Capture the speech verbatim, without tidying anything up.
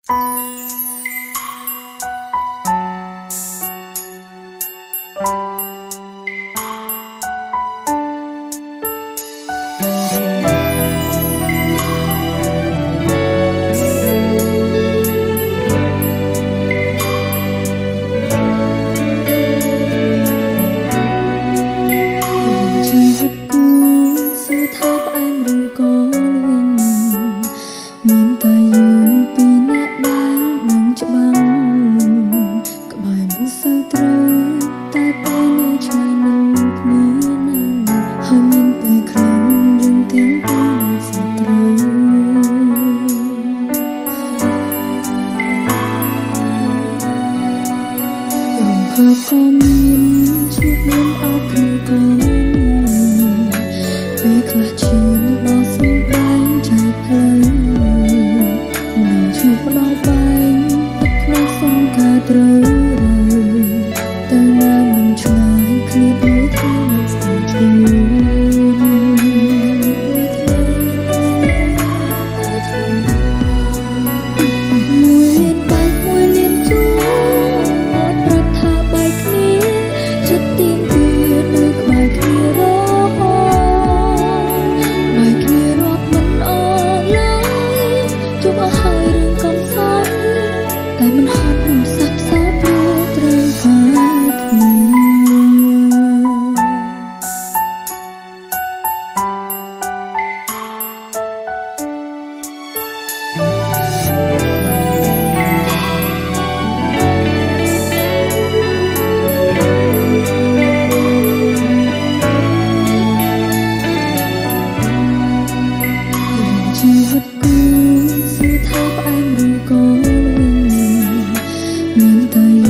ជីវិតគូ សួរថាផ្អែមឬក៏ល្វីង មានតែយើងពីរនាក់ដែលដឹងច្បាស់ ក្បែរមិនសូវត្រូវ តែពេលនៅឆ្ងាយនឹងគ្នាណាស់ ហើយមានពេលខ្លះយើងទាំងពីរមិនសូវត្រូវ រំភើបក៏មាន ឈឺមានអត់គ្នាក៏មាន ពេលខ្លះឈាមដល់សម្ដែងចែកផ្លូវ នឹងឈឺផ្ដោតបែង ទឹកភ្នែកសុំការត្រូវរយ ទៅណាមិនឆ្ងាយ ឃ្លាតមួយថាមិនស្គាល់ខ្លួន មួយលានបែក មួយលានជួរ អត់ប្រាប់ថាបែកគ្នា ចិត្តទៀមទានៅក្បែរគ្នារហូត បែកគ្នារាប់មិនអស់ឡើយ ជប់អស់ហើយរឿងកំសត់ តែមិនហត់រំសាប់សោព្រោះត្រូវខាតគ្នា ជីវិតគូ សួរថាផ្អែមឬក៏ល្វីង មានតែ